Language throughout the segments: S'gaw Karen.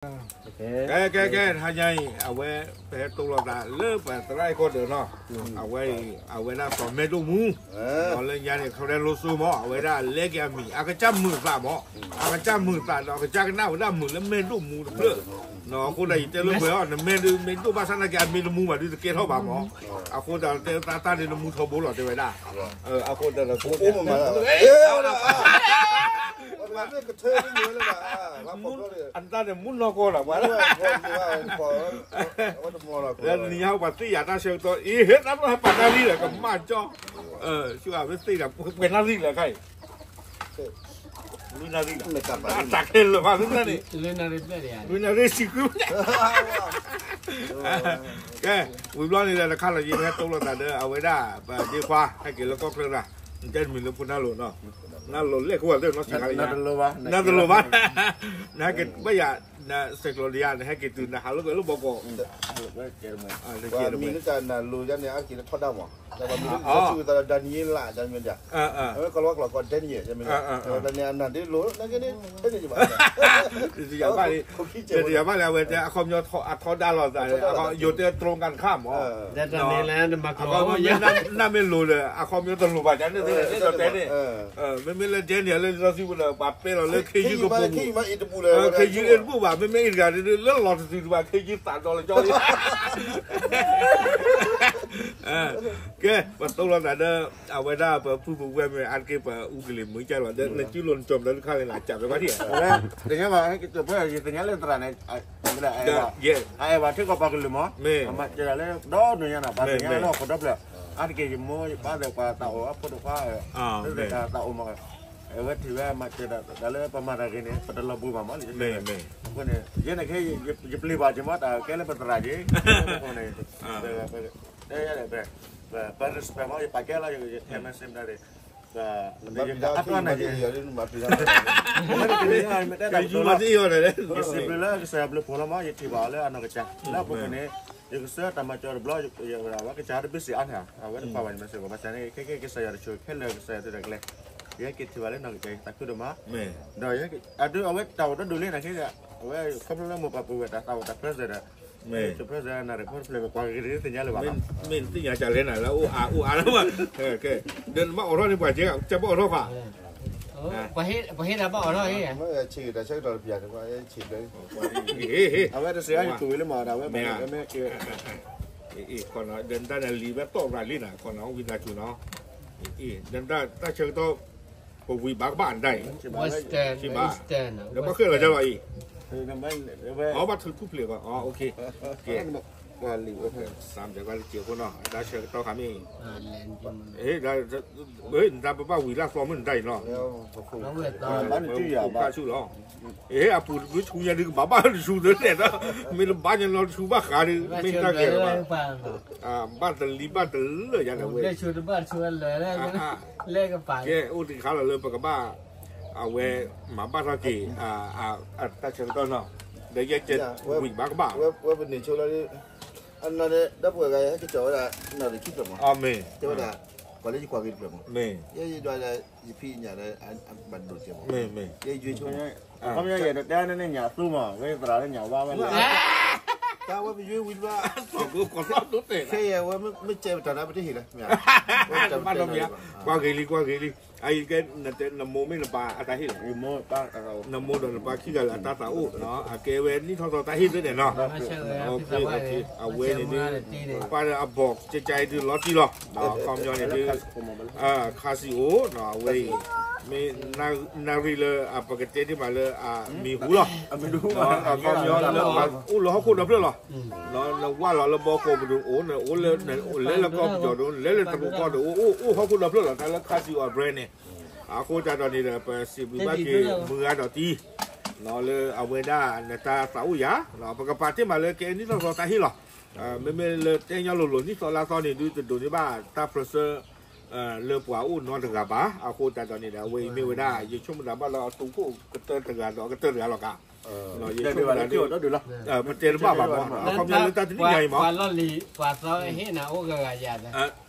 ကဲ ကဲ ကဲ တဟါညါအံၤ အဝဲ ပဟဲတိလိာ်သးလၢပသရၣ်အဲၣ်ကီၢ်ဒၢးနီၤ, အဝဲအံၤ အဝဲဒၣ်စီၤမဲဒိၣ်မူ, ဒီးလၢညါန့ၣ် ခရဲလိစိမး အဝဲဒၣ်လဲက့ၤအမံၤ အကစၢ်မုာ်သးမး, အကစၢ်မုာ်သးဒီး အကစၢ်ကနၣ်ဝဲဒၣ်မုာ်လၢမဲဒိၣ်မူတဖျၢၣ်, အဃိဒီးယတဲလိာ်ကွဲအီၤ နမဲဒိၣ် မ့ၢ်ဒိၣ်ဘၣ်ဆၣ်နာ်က့ အမ့ၢ်တမူဘၣ်ဒုးတကဲထီၣ်ဘၣ်မး, အဃိဒီးတဲသးတၢ်န့ၣ် နမူထီဘိလီၤ တဲဝဲဒၣ်, အဃိဒီး အတၢ်န့ၣ်မူနီၢ်ကီၢ်လီၤ, နံၤဟါပှၤသ့ၣ်ယၤတၢ်ဆၢကတီၢ် အံၤ ဟဲတၢ်နီၢ်ဟဲပာ်တၢ်လံလၢကမၣ်ကၠီ, ဆူအဝဲသ့ၣ်ဒီး ပှဲၤနၣ်ရံၣ်လဲၣ်ခါအံၤ, လွံၢ်နၣ်ရံၣ်လီၤ, တၢ်ခဲလၢာ်ဘၣ်သ့ၣ်န့ၣ်, လွံၢ်နၣ်ရံၣ်ဆံခွံ, ကဲ, ဝံၤဘျီန့ၣ်ဒီး တခါလီၤ ယဟဲတိလိာ်သးဒီး အဝဲဒၣ် ပဒ့ခွါ ဟဲက့ၤလၢကီၢ်ချၢလၢ်, နတဲတမံၤလၢဖိနၢ်လိၤနီၤ, နၢ်လိၤလဲၣ်ကဝီၤသ့ၣ်နီၤ စံးခါလၢညါ, နၢ်တလိၤဘၣ်, နဟဲက့ၤဘၣ်ယၤ နစဲးကျိးဒံးယၤ နဟဲက့ၤတုၤ နဟးလိာ်ကွဲလၢဘီကီး, မံၤလၢတၢ်နၢ်လိၤယါန့ၣ် အါတက့ၢ်လၢထီဒါမး, ဒီးပှၤမံၤလၢစံးဝံသးဒီး Daniel လၢ် Daniel မ့ၢ်ဒၣ်, အဝဲကီၢ်လီၤဝါကလီၤကီး Daniel ယမ့ၢ်ဒၣ်, ဒီး Daniel အနၢ်ဒ်လိၤ နက့န့ၣ် ဖဲန့ၣ်ယဘၣ် တယၤဘၣ်လံ, တယၤဘၣ်လံ အဝဲတဲ အခီပညီအထီဒါလိာ်သးန့ၣ် ယိၤတဲတြီကၣ်တခါမး, နၢ်မ့ၢ်လိၤဒီး အခီပညီတလိၤဘၣ် ကန့ၣ်သ့ၣ်န့ၣ် တဲန့ၣ်, မ့မ့ၢ်လၢ Daniel လၢလီၤသံပူၤဒီး ပှၤပဲလီၤလၢ ခ့ယုၢ်ကပူၤပူၤ, ခ့ယုၢ်အ့ၣ်တဘူၣ်ဘၣ် မ့မ့ၢ်အ့ၣ်တဂၤဒ်လၢလီၤတသံတဘၣ် ခ့ယုၢ်သးဒီလၢကၠီလံ ကဲ, ပတိလိာ်သးဒီး အဝဲဒၣ်ပပုၢ်ပဝဲၢ်မ့ၢ်အါတက့ၢ် ပအူကလံၤမုာ်ကၢ်လီၤ ဒီးနစုလိၤနကၠီၤဘျၢတခါလၢနကးဖဲဘၣ်ထံၣ်, တညါဘၣ် ယသ့ၣ်ညါလၢသရၣ်န့ၣ် အအဲၣ်ဘၣ်ထံကီၢ်ပှၤကလုာ်မး, မၤစၢၤတၢ်လၢဒီနုၤညါနီၤ ပှၤသ့ၣ်ညါလၢဟီၣ်ခိၣ်ဒီဖျၢၣ်, အါတက့ၢ်ယမိၢ်ယပၢ်ဒီးပှၤသးအိၣ်အဖိတခွါ, သ့ၣ်သးအိၣ်မး, အဝဲထံၣ်ဝဲမၤစၢၤတၢ်လၢပမၤတၢ်ဂ့ၤန့ၣ် ပတလီၤဘှံးဘၣ်မးလံ, အဃိန့ၣ် ယဲန့ၣ်ခဲ ယပျံၤဘၣ်က့ၤမး တၢ်ကဲလၢပသရၣ်က့ၤ, အဃိန့ၣ် တဲယၤဒီး ပ respect မး ယပာ်ကဲလီၤ ယထဲမဲစ့မတၤဒ် အတၢ်နာ်က့ ယစံးဘျုးလၢကစၢ်ယွၤဘျုးဖှိၣ်လီၤမး ယထံၣ်ဘၣ်အီၤလၢအနီၢ်ကစၢ် လၢအပူၤကွံာ်န့ၣ် ယကစၢ်တၢ်မၤစၢၤတဘျီ ယဝဲဒၣ်ဝဲကစၢ်တဘ့ၣ်စံးအါန့ၣ် အဝဲတပာ်ဘၣ်န့ၣ် မၤစၢၤကီး ဘၣ်ဆၣ်န့ၣ် ခဲကဲကစၢ်ယွၤတဆိၣ်ခဲလၢာ် ကစၢ်ယွၤတဒၢးကျဲ ယဟဲက့ၤထံၣ်ဘၣ်လၢနီၢ်ကစၢ် ယသးခုဒိၣ်မး ဒီး အဒုးအဝဲတၢ်အိၣ်တဒူၣ်လံနာ်က့ အဝဲခီဖျိလၢမိၢ်ပၢ်ပူၤဝဲတၢ်သးအိၣ်တၢ် present ဒီး မ့ၢ် present နၢ်ရံၣ်ဖိတဖျၢၣ် ပကွၢ်ဂ့ၤဂ့ၤသ့ၣ်ညါလၢၤဘၣ် မ့ၢ်သ့ၣ်ညါကလဲၣ်နၤလၢအိၣ်အါအိၣ်အါလၢၤဘၣ် ဒီးနဘၣ်အိးထီၣ်န့ၣ် ပှၤကဲကဘၣ်အိးထီၣ်ခွါ ပှၤဟ့ၣ်တၢ်ဘၣ်အိးထီၣ်ဟ့ၣ် အဝဲတစဲးအံၤတူၢ်ဝံၤလၢမၤဒၣ်ဝဲ မ့ၢ် ခီနၤဒီးနတၢ်န့ၣ်လံာ်ဝဲတီၢ်ရၤလံနၤ ခီနၤဝံသးစူၤနီၤ ဒီးနတၢ်ဆၢကတီၢ် ပဝံၤဘၣ်ကဘၣ်နတၢ်အံၤ ဒီးဘၣ်ဃ့ၢ်လီၤကလီၤအံၤ အဘၣ်ထုးထူၣ်ဖျဲးဘၣ် အ စၢ်မတၤကဘၣ်လၢစ့ၢ်ဖိနီၤ တၢ်ဆၢကတီၢ်ခါမ့ၢ် နတၢ်ပဘၣ်ဝံၤလၢအသီမုၢ်နတၢ်အံၤနီၤ ပခါဆူၣ်လီၤ အ့ အပူၤတဘျုးဆူညါဒုးကဘၣ်ဘၣ်တဆူသ့လဲၣ်ဒီး မ့ၢ်တဘၣ်ညါနီတဆူဘၣ်ဃးဒီး မ့ၢ်တၢ်ကဲဘၣ် ဘၣ်တလံၤဘၣ်တလၢာ်ယါဒီးဝဲ ကဲအိၣ်တခါလီၤလၢပကဘၣ် အဝဲမၤဘၣ်ထီၣ်က့ၤ တၢ်ဆၢကတီၢ်နီၤ ဒီးယဲကဲဝံၤဘၣ်ကဘၣ် ဝဲပန့ၣ်ဆိလီၤ အနီၢ်ဒီးပှၤဂၤဟဲက့ၤကၠီၤဝဲဒၣ် နီၢ်ဒီးခံဖျၢၣ်မး တဲဝဲဒၣ် ပှၤလၢယကွၢ်ဂ့ၤတဖျၢၣ်မး ယဲယဒွးဒီး ယဖံးညၣ်ဒီး ဘၣ်ဒိၣ်ကဲမး ယဲယွ့ဆိ ခီပညီယဲဒီးတဲန့ၣ်ညၣ်သူမး ဝဲသရၣ်လၢညၣ်ဝါဝဲလၢ တၢ်ဝဲပယွ့ဝံၤတဘျီ ခဲအံၤဝဲမ့ၢ်ကဲပတၢ်နါပတဟ့ၣ်လီၤ ဘၣ်ဒီးမ့ၢ် ကွၢ်ဂ့ၤလံ ကွၢ်ဂ့ၤလံ အအံၤကဲ နမိၢ်မ့ၢ်နပၢ်အတၢ်ဟ့ၣ်လီၤ နမိၢ်ဒီးနပၢ်ခံဂၤလၢအတၢ်သးအိၣ် အကဲဝဲနံၣ်ထီၣ်သီတၢ်ဟ့ၣ်သ့ၣ်န့ၣ်နီၤ အဝဲန့ၣ်ဒုး ပၢ်ဒီးအဘီၣ်ကကါအံၤဒုးလီၤတံၢ်လီၤ ခီပညီန့ၣ်ဒုး ခါစံအိၣ် အဝဲအံၤ မ့ၢ်နၣ်ရံၣ်လၢအပကတဲတ့ၢ်မးလၢအမံၤဟူလီၤ အခီပညီလၢပှၤအိၣ်လၢဟီၣ်ခိၣ်ဒီဖျၢၣ်လီၤ နဝၢ်လီၤလၢဘီကီးပဒိၣ်အိၣ် နအိၣ်လၢလဲၤလၢကီၢ်ပယီၤဒိၣ် လဲၤလၢတရူးကီၢ်ဒိၣ် အိၣ်အိၣ်ဟီၣ်ခိၣ်ဒီဖျၢၣ်လီၤ တၢ်လၢခါစံအီၤ brand န့ၣ် အဃိသတးဒီးန့ၣ်ဒီး ပစံးဘျုးဘၣ်က့ၤမုၢ်ဂၤဒီးတံၢ် လၢအဝဲဒၣ်နတၢ်သးအိၣ်ယၤ ပကပာ်တ့ၢ်မးလၢကဲနံၣ်ထီၣ်သီတၢ်ဟ့ၣ်လီၤ မ့မ့ၢ်လၢတဲညီလိၤလိၤနံၣ်သီလါသီန့ၣ်ဒုး တဒိးန့ၢ်ဘၣ်တၢ်ပြၢဆၢ လၢပှၤအိၣ်နီတဂၤဘၣ် အဃိသတးဒီးန့ၣ်ဒီး အဝဲအံၤမ့ၢ်ဝဲဒၣ် ယဆိကမိၣ်သးဘၣ်လၢအတိာ်ခိၣ်ကတၢၢ်တဂၤဒီးကတၢၢ်တဂၤလီၤကး ယဆိကမိၣ်သးဒ် ပတဲတဘၣ်ဘၣ်မး အခီပညီလၢတၢ်တနံၣ်ညါအံၤမး မတၤဒုးလီၢ်လံၤ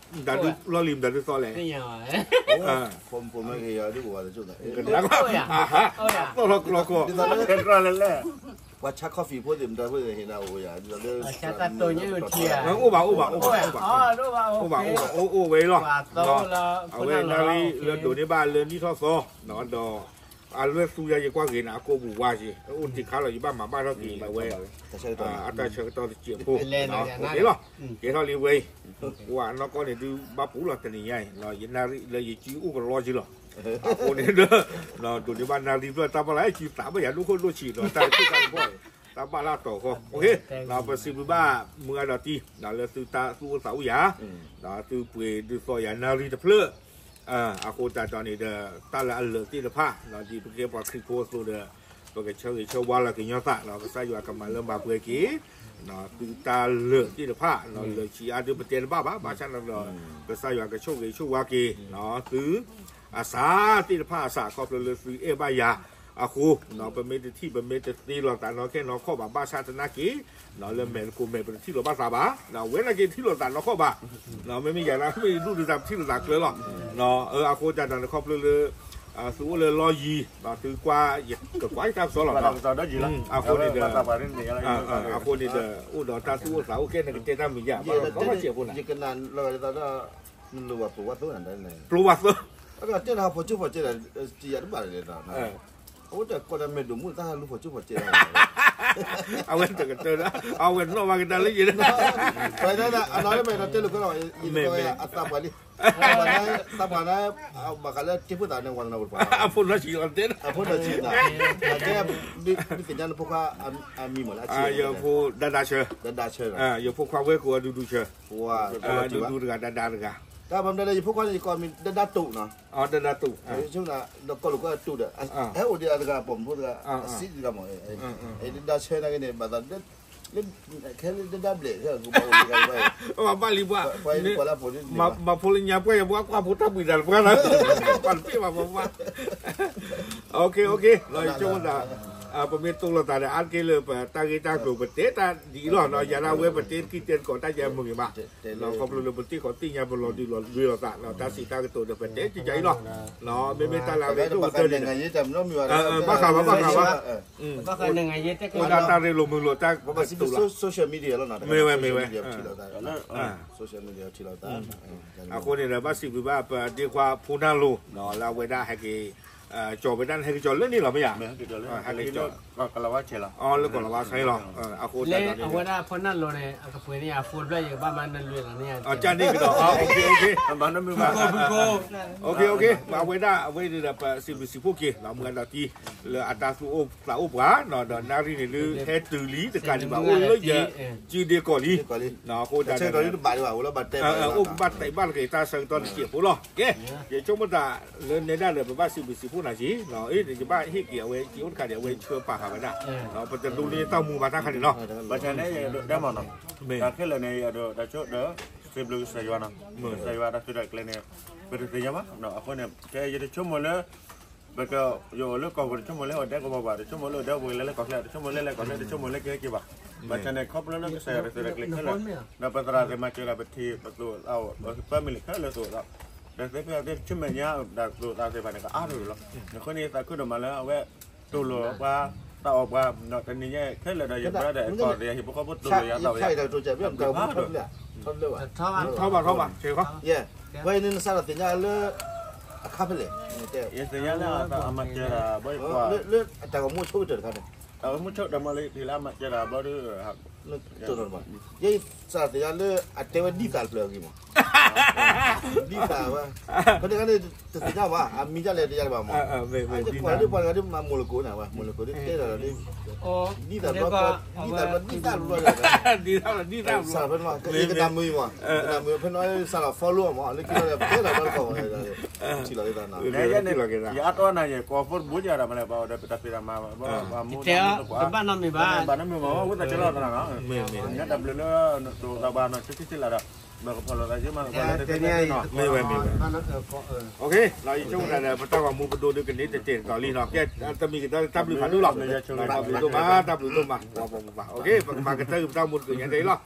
မတၤဒုးသီလဲၣ် သီၣ်လီၤကျီကျီ ပှၤဆါ coffee ဖိသ့ၣ်မတၤဖိသ့ၣ်ဟ့ၣ်နၤအိၣ်ယၤ, အိၣ်ဘၣ် အိၣ်ဘၣ် အိၣ်ဘၣ် အိၣ်ဘၣ် အိၣ်ဘၣ် အိၣ်ဝဲလီၤ. အဝဲနၣ်ရံၣ်လၢဒိးန့ၢ်ဘၣ်လၢနံၣ်ထီၣ်သီ, ဒီး အလွဲၢ်သူယၤယကွၢ်ဂ့ၤန့ၣ် အကိးပူၤဝါက့ၤ အိၣ်တ့ၢ်ခါလီၤ ယဘၣ်မၤဘၣ်ထီၣ်က့ၤအဝဲ အတၢ်ဆၢကတီၢ်တစဲးဖိ, လီၤ. ကဲထီၣ်လံဝဲအံၤ, ပှၤနီၢ်ကီၢ်န့ၣ်ဒုးဘၣ်ပူၤလီၤတနံၤညါအံၤ, ယနၣ်ရံၣ်လၢယစုအိၣ်ကလီက့ၤလီၤ. အဃိန့ၣ်ဒီး ဒိးန့ၢ်ဘၣ်နၣ်ရံၣ်ဖျၢၣ်တၢ်ဘၣ်လၢစုသးဘၣ်ယၤဒိၣ်ခိၣ်ဒိၣ်ဆံးဒီး တၢ်တခါတဘီၣ် တၢ်ဘၣ်လၢတီၤဃီ, ပစံးဘျုးဘၣ်မုၢ်ဂၤဒီးတံၢ် လၢသုတၢ်သူၣ်အိၣ်သးအိၣ်ယၤ, ဒီးသုပှ့ၤဒုးသီယၤနၣ်ရံၣ်တဖျၢၣ် အဃိသတးဒီးန့ၣ်ဒီး တၢ်လၢအလၢာ်သ့ၣ်တဖၣ် ဒ်ပကဲပှၤခရံာ်ဖိအသိးဒီး ပကဆၢဂ့ၤဆၢဝါလီၤက့ၤညီသး ကစၢ်ယွၤကမၤလၢမၤပှဲၤက့ၤ သုတၢ်လၢာ်သ့ၣ်တဖၣ် လၢာ်ဆံးအါဒုးပတဲတဘၣ်ဘၣ်, ဘၣ်ဆၣ်န့ၣ်ဒီး ကစၢ်ယွၤကဆိၣ်ဂ့ၤဆိၣ်ဝါက့ၤ သု အစးသ့ၣ်တဖၣ်အစး ခီဖျိလၢသုအဲၣ်ဘၣ်ယၤအဃိ, ပမ့ၢ်တထံၣ်ပမ့ၢ်တသ့လီၤသးနီၢ်ခဲနီၢ်ခီၣ်ဘၣ်, ဘၣ်ဆၣ်သနာ်က့ လၢမဲာ်တကိးမဲာ်ပတထံၣ်လိာ်ဘၣ်သးဘၣ်, ဝဲနာ်က့ထံၣ်လိာ်သးနီၢ်ခီၣ်ဘၣ်, မ့မ့ၢ်ယၤလၢမ့ၢ်ဒူၣ်ဒုးသးပထံၣ်လိာ်သးကျၢၤလီၤ. အဃိသတးဒီးန့ၣ် ခီဖျိလၢ သုအိၣ်လၢလီၢ်ယံၤ သုကွၢ် ယကကွၢ်ယတၢ်ကစီၣ်လီၤ, အဃိန့ၣ်ဒီး အဃိန့ၣ်ဒီး အိၣ်ဒီးတၢ်သူၣ်အိၣ်သးအိၣ် ကဲနကတဲတၢ်မံၤယၤ ဘၣ်လီၤကီဘၣ်စဲးဖိနၤ, နလိၣ်ဘၣ်ပျိဝါသိ, ပျိဝါသိ, တဲနဖီၣ်ကၠိဖီၣ်ကဲဒီး ယတဘၣ်လဲၣ်, အဝဲတၢ်ကီတၢ်မဲာ်ဒိၣ်မူတၢ်ဟးလူၤဖီၣ်ကၠိဖီၣ်ကဲ, အဝဲတကတၢၢ်ဒီး အဝဲနီၣ်ဘၣ်ကဒါလၢယဲ, အနီၢ်လၢမဲာ်ဒီးတဲလိာ်ကွဲလီၤ, အသးပှၢ်လံ, သးပှၢ်န့ၣ် ဘၣ်ဃးလၢတ့ဖိသၣ်န့ၣ် ဝဲနဝဲတပှၢ်, အဖိနီၢ်ဆံးလီၤတဲ, အဖိနီၢ်ဆံး, ကဲ မ့ၢ်သ့ၣ်ညါနဖိခွါအမံၤမးလၢအဆံး, ယဖိဒါဒါဆၢ, ယဖိခွါဝဲကိးအဒူဒူဆၢ, ဒူဒူတဂၤ ဒါဒါတဂၤ, တၢ်ဘၣ်မနုၤလဲၣ် ယဖိခွါန့ၣ် ယကိးမံၤ ဒါဒါတိာ်နီၤ, ဒါဒါတိာ်, ဒီးကီၢ်လိာ်ကွဲအတိာ်ဒီး ဟဲအိၣ်ဒံးအတဂၤပိာ်မုၣ်ဖိတဂၤ, အစံးတဂၤမး, ဒါဒါဆၢနာ်က့န့ၣ် ဘၣ်သး ခဲလၢာ်တဒါဘျဲၣ်, ဘၣ်လံပှၤ, မၤဖိလၢညါပှၢ်ယပှၤကွၢ်ဖိတၢ်ဘှံးတၢ်တပှၢ်လီၤ, ပှၤတပ့ၢ်ဘၣ်ပှၤ, လီၤဆိကမိၣ်သး, ပမ့ၢ်တိၢ်လိာ်သးဒီး အါတက့ၢ်လၢပတၢ်ဂ့ၢ်တၢ်ကျိၤပတဲတၢ်ဒ်အံၤလီၤ, ယၤဒၣ်ဝဲပတဲတကံၢ်တဲတကိးတၢ်ယဲမုာ်ဂ့ၤမး, ခီဖျိလၢပသ့ၣ်ခီသ့ၣ်ညါပလီၤဒုးလီၤလွဲလိာ်သး တၢ်စံးတၢ်ကတိၤဒီးပတဲကကအံၤလီၤ, မ့မ့ၢ်တၢ်လၢအရ့ဒိၣ်ကတၢၢ်န့ၣ်, ဘၣ်ဃးဘၣ်ဃးဘၣ် အိၣ်ဒၣ်တၢ်ရ့လိာ်မုာ်လိာ်တၢ်ကတိၤလီၤ, social media လီၤ, မ့ၢ်ဝဲမ့ၢ်ဝဲ, social media ထံၣ်လိာ်သး, အဃိန့ၣ်ဒီး ဘၣ်စံးဘျုးဘၣ်ပဒ့ခွါဖိနၢ်လိၤ, လၢအဝဲဒၣ်ဟဲက့ၤ, ကၠီၤဝဲဒၣ်န့ၣ် ဟဲက့ၤကၠီၤလၢန့ၣ်လီၤမ့ၢ်ဧါ, ဟဲက့ၤကၠီၤ, လၢကီၢ်လီၤဝါဆဲးလီၤ, လၢကီၢ်လီၤဝါဆဲးလီၤ, အဃိလၢအဝဲဒၣ်ဖိနၢ်လိၤန့ၣ် အကပှ့ၤန့ၢ်အဖိတဖျၢၣ် ယကဘၣ်မၤနလွဲၢ်လီၤန့ၣ်, ကန့ၣ်ကဒီး, အဝဲဒၣ်အဝဲန့ၣ်ဒီး ပစံးဘျုးစံးဖှိၣ်က့ၤ မုၢ်ဂၤဒီးတံၢ် လၢအတၢ်သူၣ်အိၣ်သးအိၣ်ပှၤ, ဒီးနၣ်ရံၣ်န့ၣ်ဒုး ဟဲတုၤလံတကးဒံးဘၣ် အိၣ်လၢယစုဒ့ကီၢ်လံ, အဃိဒၣ် အိၣ်ကဘၣ်တဲာ်ဘၣ်လၢက့ၤတၢ်ဆၢကတီၢ်တစဲးဖိလီၤ, ကဲ, ယဆိကမိၣ်သးလၢနဲဒၣ်ဒီး ပဘၣ်စံးဘျုးစံးဖှိၣ်နၤက့ၤ, ယဘၣ်ဟ့ၣ်က့ၤအဝဲက့ၤအိၣ်တခါဒီး အဝဲဆှၢပာ်ဃာ်ဝဲဒၣ်, ပတဒိးန့ၢ်တၢ်မူဘၣ်တၢ်ခါန့ၣ်လီၤ, ဘၣ်ဆၣ်န့ၣ် ယဒိးတဲမးနီၤ, တၢ်ခဲလၢာ်န့ၣ် ယဒိးတၢ်ဆိဒီး စံးဘျုးကစၢ်ယွၤနီၤ, ကစၢ်ယွၤတၢ်သုးတၢ်ကျဲၤန့ၣ် ပတသ့ၣ်ညါဘၣ်, အဃိန့ၣ် ကဲယတဆိကမိၣ်လၢ ပကယအိၣ်လၢကီၢ်ပူၤ တဆိကမိၣ်လၢအိၣ်ဒဲကဝီၤဘၣ်, တဆိကမိၣ်လၢအိၣ်ဒဲကဝီၤလၢကီၢ်ချၢ, တဆိကမိၣ်လၢလဲၤကီၢ်ချၢ, တဆိကမိၣ်လၢကဟဲက့ၤဘၣ်, ဘၣ်ဆၣ်န့ၣ် ခီဖျိလၢကစၢ်ယွၤတၢ်သုးတၢ်ကျဲၤခဲလၢာ်, ဒီးပသရၣ်သ့ၣ်မၤစၢၤဒီးပထံၣ်ပသိးသးအိၣ် ပfamilyခဲလၢာ်သိးဒီး ဒီးသ့ၣ်ဖဲသ့ၣ်ဆူမဲာ်ညါ တၢ်သိးသးသ့ၣ်တဖၣ်န့ၣ် ကအါထီၣ်လီၤ, အဃိန့ၣ် ယသးခုဒိၣ်မးလၢအဝဲ တိၢ်လိာ်ပှၤ သးအိၣ်ပှၤ ဒီးတနံၤညါခဲလၢာ်ဒီး ယbrotherဒီးယဟံၣ်ဖိဃီဖိတိၢ်လိာ်ယၤသးအိၣ်ယၤ, ထီဘၣ်ထီဘၣ်, ဝဲန့ၣ်နစးထီၣ်သ့ၣ်ညါလၢ အခါဖဲလဲၣ်, ယသ့ၣ်ညါလၢအမၤစၢၤတၢ်ဘၣ်ယပှၤ, လၢတၢ်ဂီၤမူဆိကတၢၢ်တခါန့ၣ်, တၢ်ဂီၤမူဆိကတၢၢ်မးလၢယထံၣ်လၢအမၤစၢၤတၢ်ဘၣ်ဒီး ယစးထီၣ်သ့ၣ်ညါလၢအတဲဝဲဒ်သးတဖျၢၣ်အဂ့ၢ်မး, ဒ်သးဝဲ, ဖဲန့ၣ်အခါန့ၣ် တသ့ၣ်ညါဘၣ် အမံၤဒ်လဲၣ်တယါလၢၤဘၣ်မး, ကွၢ်လၢပှၤတဂၤဒ်မၤမိၢ်လၢကိးန့ၣ် ပှၤမိၢ်လၢကိးဒ်တဲဒီး ဒ်သးဘျီ ဒ်သးဘျီ ဒ်သးဘျီ ကနၣ်မုာ်မး ကနၣ်မုာ် ဖဲန့ၣ်စးထီၣ် follow မး လၢခံဒီး ပတဲဒီးဘျီတခီ ထံၣ်လီၤသးနီၤ, ယၤတအီၣ်နၤယဲ ကိးဖိတဘိယၤဒီးမးလၢၤဘၣ် ဒီးပတၢ်ဖံးတၢ်မၤ ပှၤမူ တဘၣ်နီတမံၤဘၣ် ဘၣ်နီတမံၤဘၣ် ဝဲသးကလီၤသးနီၤ, ညါတၢ်ဘျုးလၢ တၢ်ဘၣ်နီၤ ဆူခံဆံလာ်ဒီး ဘၣ်ကဖီၣ်လိာ်သးယမး ကဖီၣ်လိာ်သးယမးနီၤ, ယဆိကမိၣ်တၢ်ဒီး ပတၢ်ဂီၤမူပဒိၣ်ဒုးကန့ၢ်တတဲာ်တတီၤလံနီၤ, ကဲ တမံၤကဒီးတၢ်ဘျုးဖးဒိၣ်လီၤ, တၢ်ဘျုးဒိၣ်မး တၢ်ဘျုးဒိၣ်မး ပှၤပိာ်မုၣ်ဘၣ်, ပကမၤကတၢၢ်က့ၤပတၢ်မူတကိးညါတအံၤလီၤ.